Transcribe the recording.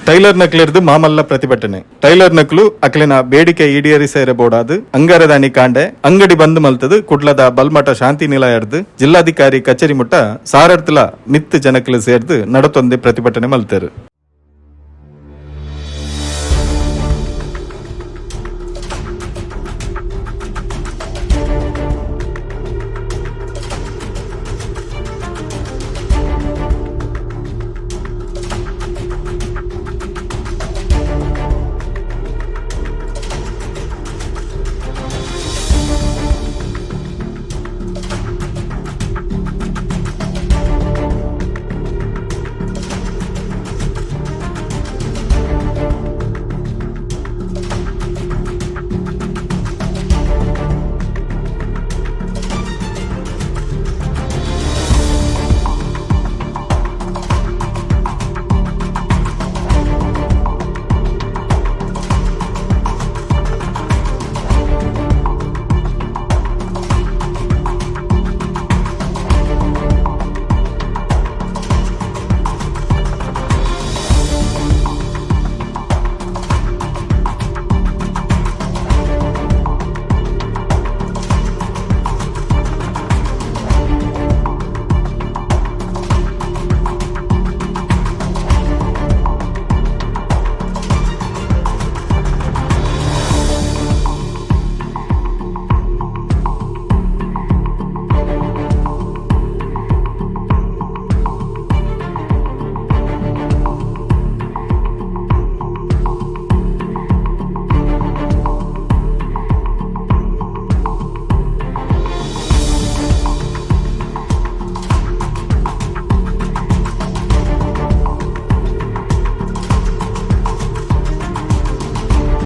Tailor ನಕ್ಲೆರ್ದ್ ಮಾಮಲ್ಲ ಪ್ರತಿಭಟನೆ. Tailor ನಕಲು ಅಕ್ಲೆನ ಬೇಡಿಕೆ ಈಡೇರಿಸರೆ ಬೋಡಾದ್ ಅಂಗಾರದಾನಿ ಕಾಂಡೆ ಅಂಗಡಿ ಬಂದ್ ಮಲ್ತದು ಕುಡ್ಲದ ಬಲ್ಮಠ ಶಾಂತಿ ನಿಲಯರ್ದ್ ಜಿಲ್ಲಾಧಿಕಾರಿ ಕಚೇರಿ ಮುಟ್ಟ ಸಾರರ್ದ್ಲ ಮಿತ್ತ್ ಜನಕ್ಲು ಸೇರ್ದ್ ನಡತೊಂದೆ ಪ್ರತಿಭಟನೆ ಮಲ್ತೆರ್.